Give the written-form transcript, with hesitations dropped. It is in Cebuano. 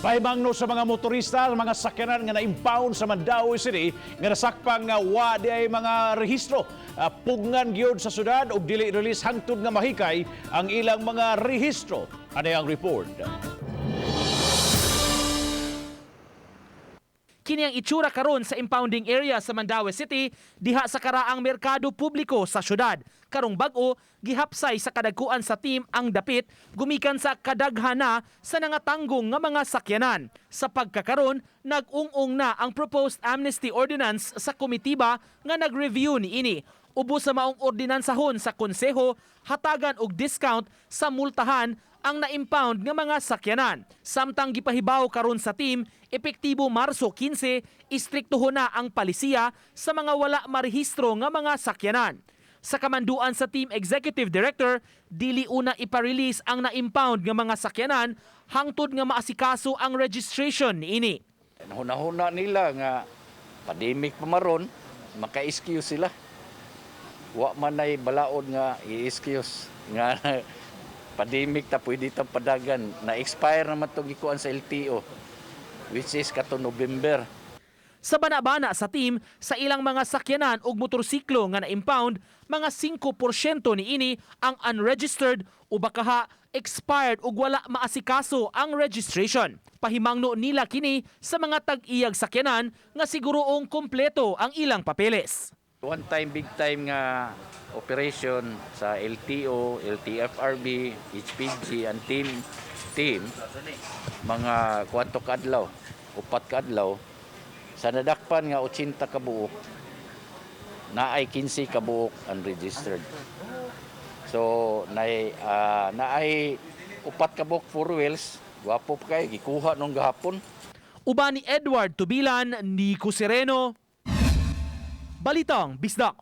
Pahimangno sa mga motorista, mga sakyanan nga na-impound sa Mandaue City nga nasakpang nga wa diay mga rehistro. Pugngan gyud sa syudad og dili release hangtod nga mahikay ang ilang mga rehistro. Ano ang report? Kini ang itsura karon sa impounding area sa Mandaue City diha sa karaang merkado publiko sa syudad. Karong bag-o, gihapsay sa kadagkuan sa team ang dapit gumikan sa kadaghana sa nangatanggong nga mga sakyanan. Sa pagkakaron, nag-ung-ung na ang proposed amnesty ordinance sa komitiba nga nag-review niini. Ubos sa maong ordinansahon sa konseho, hatagan og discount sa multahan ang na-impound nga mga sakyanan. Samtang gipahibaw karon sa team, epektibo Marso 15, istriktuhon na ang palisiya sa mga wala marehistro nga mga sakyanan. Sa kamanduan sa team executive director, dili una ipa-release ang na-impound nga mga sakyanan hangtod nga maasikaso ang registration niini. Nahuna-huna nila nga pandemic pa maron, maka-excuse sila. Wa man nay balaod nga i-excuse nga pandemic ta, pwede ta padagan. Na-expire naman tong gikuan sa LTO, which is kato November. Sa banabana sa team, sa ilang mga sakyanan ug motorsiklo nga na-impound, mga 5% niini ang unregistered o bakaha expired ug wala maasikaso ang registration. Pahimangno nila kini sa mga tag-iyag sakyanan nga siguroong kompleto ang ilang papeles. One time, big time nga operation sa LTO, LTFRB, HPG, ang team mga kwanto kadlaw, 4 kadlaw, sa nadakpan nga 80 ka buok, naay 15 ka buok unregistered. So naay 4 ka buok four wheels, gwapo pa kay gikuha nung gahapon. Uban ni Edward Tubilan, Nico Sereno, Balitang Bisdak.